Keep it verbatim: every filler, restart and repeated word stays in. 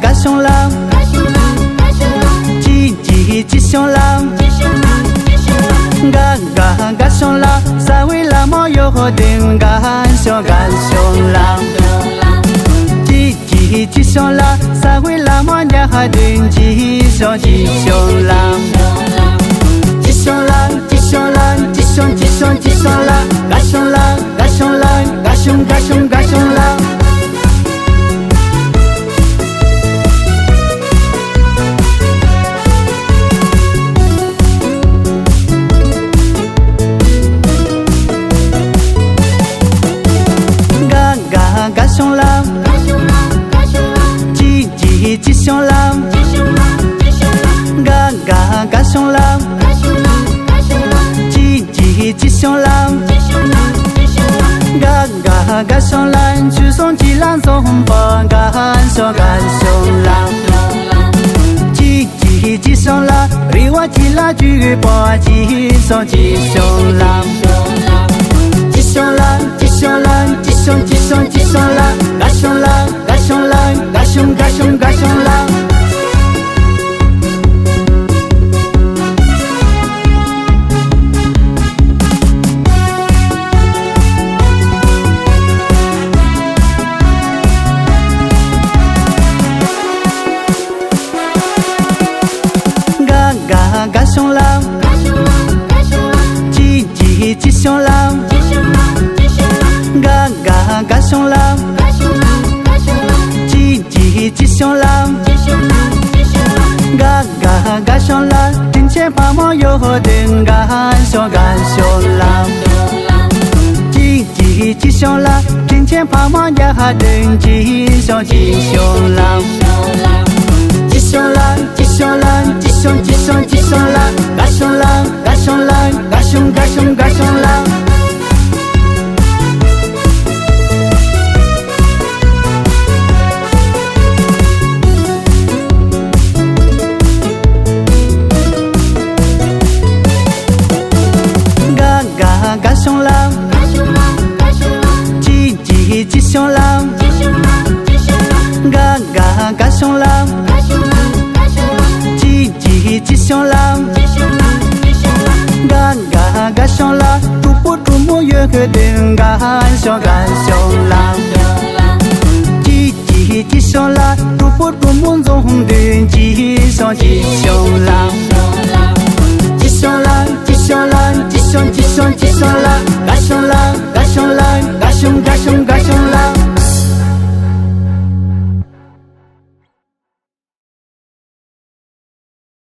དགའ་བྱུང་ལ། ཅི་ཅི་ཅི་བྱུང་ལ། དགའ་དགའ་དགའ་བྱུང་ལ། གསང་བའི་ལྷ་མོ་ཡོད་དེ་དགའ་བྱུང་དགའ་བྱུང་ལ། ཅི་ཅི་ཅི་བྱུང་ལ། གསང་བའི་ལྷ་མོ་ཉག་དེ་ཅི་བྱུང་ཅི་བྱུང་ལ། ཅི་བྱུང་ལ། ཅི་བྱུང་ལ། ཅི་བྱུང་ཅི་བྱུང་ཅི་བྱུང་ལ། དགའ་བྱུང་ལ། དགའ་བྱུང་ལ། དགའ་བྱུང་དགའ་བྱུང་དགའ་བྱུང་ལ། དགའ་དགའ་དགའ་བྱུང་ལ། ཅི་ཅི་ཅི་བྱུང་ལ། དགའ་དགའ་དགའ་བྱུང་ལ། ཅི་ཅི་ཅི་བྱུང་ལ། དགའ་དགའ་དགའ་བྱུང་ལ། ཆོས་སྲུང་གཅིག་ལ་འཛོམས་པ་དགའ་བྱུང་དགའ་བྱུང་ལ། ཅི་ཅི་ཅི་བྱུང་ལ། རེ་བ་གཅིག་ལ་འཇུག་པ་ཅི་བྱུང་ཅི་བྱུང་ལ། ཅི་བྱུང་ལ། ཅི་བྱུང་ལ། ཅི་བྱུང་ཅི་བྱུང་ཅི་བྱུང་ལ། དགའ་བྱུང་ལ། དགའ་བྱུང་ལ། དགའ་བྱུང་དགའ་བྱུང་དགའ་བྱུང་ལ། དགའ་དགའ་དགའ་བྱུང་ལ། ཅི་ཅི་ཅི་བྱུང་ལ། དགའ་དགའ་དགའ་བྱུང་ལ། ཅི་ཅི་ཅི་བྱུང་ལ། དགའ་དགའ་དགའ་བྱུང་ལ། དྲིན་ཆེན་ཕ་མ་ཡོད་དེ་དགའ་བྱུང་དགའ་བྱུང་ལ། ཅི་ཅི་ཅི་བྱུང་ལ། དྲིན་ཆེན་ཕ་མ་ཉག་དེ་ཅི་བྱུང་ཅི་བྱུང་ལ། ཅི་བྱུང་ལ། ཅི་བྱུང་ལ། ཅི་བྱུང་ཅི་བྱུང་ཅི་བྱུང་ལ། དགའ་བྱུང་ལ། དགའ་བྱུང་ལ། དགའ་བྱུང་དགའ་བྱུང་དགའ་བྱུང་ལ། དགའ་དགའ་དགའ་བྱུང་ལ། ཅི་ཅི་ཅི་བྱུང་ལ། དགའ་དགའ་དགའ་བྱུང་ལ། ཅི་ཅི་ཅི་བྱུང་ལ། དགའ་དགའ་དགའ་བྱུང་ལ། གྲོགས་པོ་གྲོགས་མོ་ཡོད་དེ་དགའ་བྱུང་དགའ་བྱུང་ལ། ཅི་ཅི་ཅི་བྱུང་ལ། གྲོགས་པོ་གྲོགས་མོ་འཛོམས་དེ་ཅི་བྱུང་ཅི་བྱུང་ལ། ཅི་བྱུང་ལ། ཅི་བྱུང་ལ། ཅི་བྱུང་ཅི་བྱུང་ཅི་བྱུང་ལ། དགའ་བྱུང་ལ།